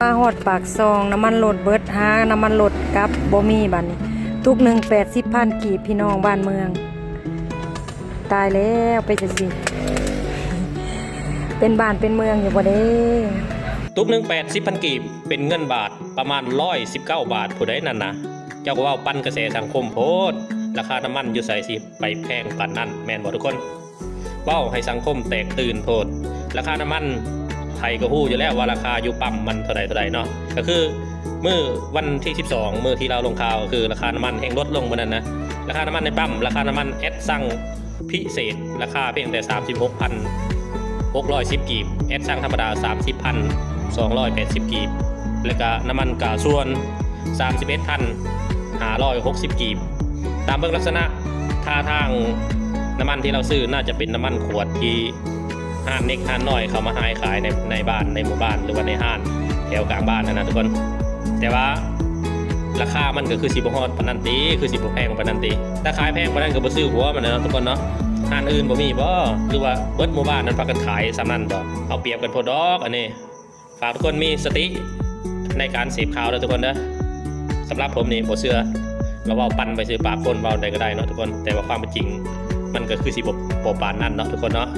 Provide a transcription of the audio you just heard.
ມາຮອດປາກຊ່ອງ ນ້ຳມັນລົດເບິດ ຫານ້ຳມັນລົດກັບບໍ່ມີ ບາດນີ້ ຕຸກໜຶ່ງແປດສິບພັນກີບ ພີ່ນ້ອງບ້ານເມືອງ. ຕາຍແລ້ວ ເປັນຈັ່ງຊີ້ ເປັນບ້ານເປັນເມືອງຢູ່ບໍ່ເດ້? ຕຸກໜຶ່ງແປດສິບພັນກີບ ເປັນເງິນບາດປະມານຮ້ອຍສິບເກົ້າບາດ ຜູ້ໃດນັ້ນນະ. ເຈົ້າກໍເວົ້າປັ່ນກະແສສັງຄົມໂພດ ລາຄານ້ຳມັນຢູ່ໃສຊິໄປແພງປານນັ້ນ ແມ່ນບໍ່ທຸກຄົນ? ເວົ້າໃຫ້ສັງຄົມແຕກຕື່ນໂພດ. ລາຄານ້ຳມັນໃຜກໍຮູ້ຢູ່ແລ້ວວ່າລາຄາຢູ່ປ້ຳມັນເທົ່າໃດເທົ່າໃດເນາະ. ກໍຄືມື້ວັນທີສິບສອງ ມື້ທີ່ລາວລົງຂ່າວ ກໍຄືລາຄານ້ຳມັນແຮ່ງລົດລົງມື້ນັ້ນນະ. ລາຄານ້ຳມັນໃນປ້ຳ ລາຄານ້ຳມັນແອັດຊັງພິເສດ ລາຄາພຽງແຕ່ສາມສິບຫົກພັນຫົກຮ້ອຍສິບກີບ, ແອັດຊັງທຳມະດາສາມສິບພັນສອງຮ້ອຍແປດສິບກີບ ແລ້ວກະນ້ຳມັນກາຊວນສາມສິບເອັດພັນຫ້າຮ້ອຍຫົກສິບກີບ. ຕາມເບິ່ງລັກສະນະທ່າທາງ ນ້ຳມັນທີ່ລາວຊື້ໜ້າຈະເປັນນ້ຳມັນຂວດທີ່ຮ້ານເລັກຮ້ານນ້ອຍເຂົາມາຮາຍຂາຍໃນ ໃນບ້ານ ໃນໝູ່ບ້ານ ຫຼືວ່າໃນຮ້ານແຖວກາງບ້ານຫັ້ນນະທຸກຄົນ. ແຕ່ວ່າລາຄາມັນກໍຄືຊິບໍ່ຮອດປານນັ້ນຕິ ຄືຊິບໍ່ແພງປານນັ້ນຕິ. ຖ້າຂາຍແພງປານນັ້ນກໍບໍ່ຊື້ຫົວມັນແຫຼະເນາະທຸກຄົນເນາະ. ຮ້ານອື່ນບໍ່ມີບໍ ຫຼືວ່າເບິດໝູ່ບ້ານນັ້ນພາກັນຂາຍສ່ຳນັ້ນບໍ? ເອົາປຽບກັນໂພດດອກອັນນີ້. ຝາກທຸກຄົນມີສະຕິໃນການເສບຂ່າວເດີທຸກຄົນເດີ. ສຳລັບຜົມນີ້ບໍ່ເຊື່ອ ລະເວົ້າປັ່ນໄປຊື່ ປາກຄົນເວົ້າໃດກໍໄດ້ເນາະທຸກຄົນ, ແຕ່ວ່າຄວາມເປັນຈິງມັນກໍຄືຊິບໍ່ ບໍ່ປານນັ້ນເນາະທຸກຄົນເນາະ.